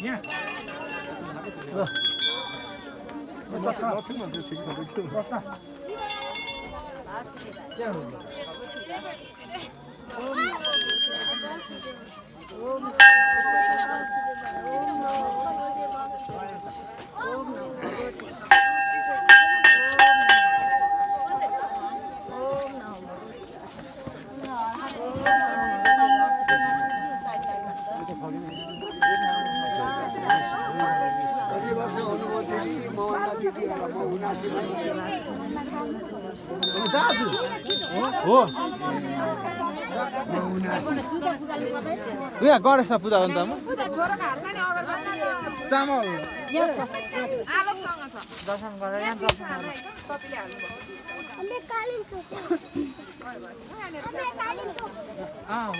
यहाँ चस्मा हो उहाँ गणेश पूजा गर्नु त चामल दर्शन गरेर यहाँ दर्शन गरेर हो